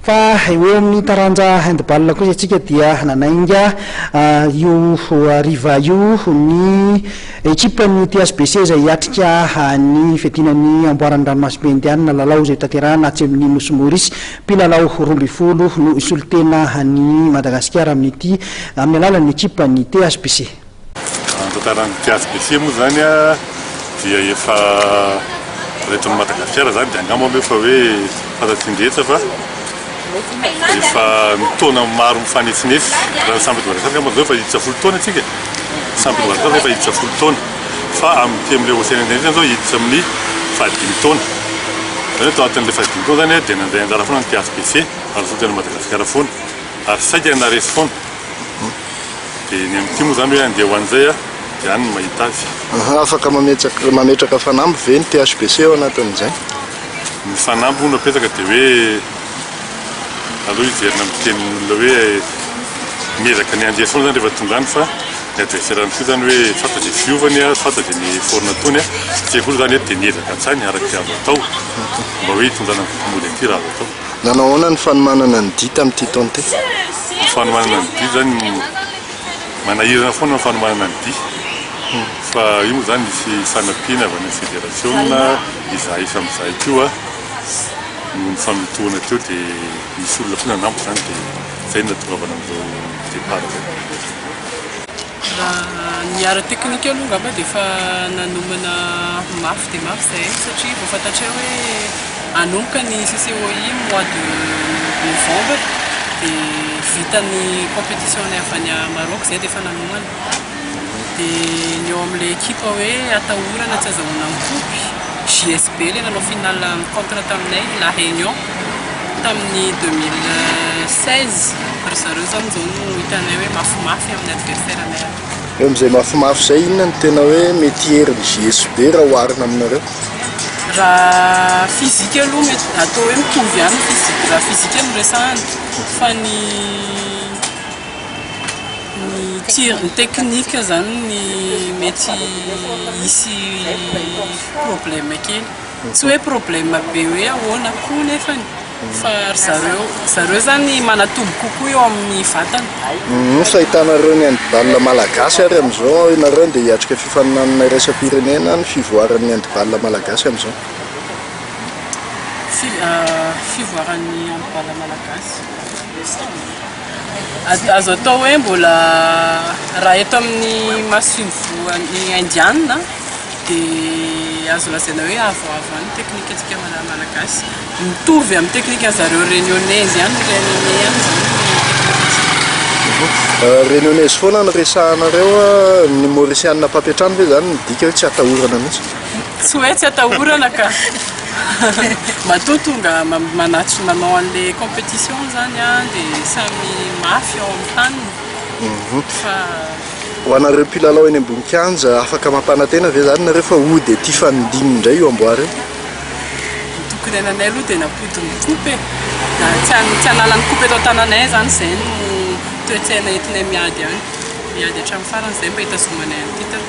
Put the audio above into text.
Fa eo amin'ny taranja handball kosa isika dia nanainga io hariva io ny ekipan'ny THBC izay hiatrika ny fiadiana ny amboaran'ny ranomasimbe Indianina, lalao izay hotanterahina atsy amin'ny Nosy Maurice. Mpilalao 12 no hisolo tena an'i Madagasikara amin'ity amin'ny alalan'ny ekipan'ny THBC. Ny tantaran'ny THBC moa izany dia efa raha eto Madagasikara izany dia angamba moa efa hoe fantatry ny rehetra fa efa taona maro mifanesinesy. Raha ny samy eto Madagasikara angamba izao efa hiditra 10 taona isika, samy eto Madagasikara efa hiditra 10 taona fa amin'ity amin'ilay Océan Indien ity izao hiditra amin'ny fahadimy taona. Izany hoe tao anatin'ilay fahadimy taona izany dia nandray anjara foana ny THBC ary nisolo tena an'i Madagasikara foana ary saika naharesy foana. Dia ny amin'ity moa izany hoe handeha ho an'izay aho dia any no mahita azy. Aha, afaka mametraka mametraka fanamby ve ny THBC ao anatin'izay? Ny fanamby moa no apetraka dia hoe aleo hiverina amin'ny tenin'olona hoe miezaka ny handeha foana izany rehefa tonga any fa ny adversaire ihany koa izany hoe soit dia fiovany soit dia ny effort nataony tsy haiko aloha izany eto dia miezaka hatrany araka izay azo atao mba hoe hitondrana ny coupe mody aty raha azo atao. Nanao ahoana ny fanomanana ny dia tamin'ity taona ity? Ny fanomanana ny dia izany manahirana foana ny fanomanana ny dia fa io moa izany nisy fanampiana avy any amin'ny federasiona, izahay samy izahay koa no nifamotoana teo dia nisy olona koa nanampy izany dia izay no nahatongavana amin'izao départ izao. Raha ny ara-teknika aloha angamba dia efa nanomana mafy dia mafy izahay satria vao fantatray hoe hanomboka ny CCOI mois de novembre dia vita ny compétition-nay avy any Maroc izay dia efa nanomana. Dia ny eo amin'ilay ekipa hoe atahorana tsy azahoana ny coupe, JSB ilay nanao finale contre taminay, La Réunion. Tamin'ny 2016, ry zareo izany izao no hitanay hoe mafimafy amin'ny adversaire anay ato. Eo amin'izay mafimafy izay, inona no tena hoe mety herin'ny JSB raha oharina aminareo? Raha physique aloha mety atao hoe mitovy ihany ny physique, raha physique no resahana, fa ny ny tir, ny technique izany ny mety hisy problème kely. Tsy hoe problème be hoe ahoana koa nefany fa ry zareo zareo zany manatombo kokoa eo amin'ny vatana. Ny fahitanareo ny handball malagasy ary amin'izao ianareo andeha hiatrika fifaninanana iraisam-pirenena ny fivoaran'ny handball malagasy amin'izao? Fivoaran'ny handball malagasy. Azo atao hoe mbola raha eto amin'ny masoivohon'ny Indiana dia azo lazaina hoe avoavo ihany ny teknikantsika malagasy. Mitovy amin'ny teknikan-zareo Réunionnais ihany, Réunionnais ihany izany ny teknikantsika. Réunionnais foana no resahanareo, ny Maurisiana mpampiantrano ve izany midika hoe tsy atahorana mihitsy? Tsy hoe tsy atahorana ka. Matoa tonga manatry manao an'ilay compétition izany dia samy mafy ao amin'ny taniny fa. Ho anareo mpilalao eny ambony kianja, afaka mampanantena ve izany nareo fa hody aty fanindimy indray io amboara io? Ny tokony ananay aloha dia nampody ny coupe e! Tsy tsy hanala ny coupe eto an-tananay izany izay no toe-tsaina entinay miady any. Miady hatramin'ny farany izay mba hitazomanay ny titre.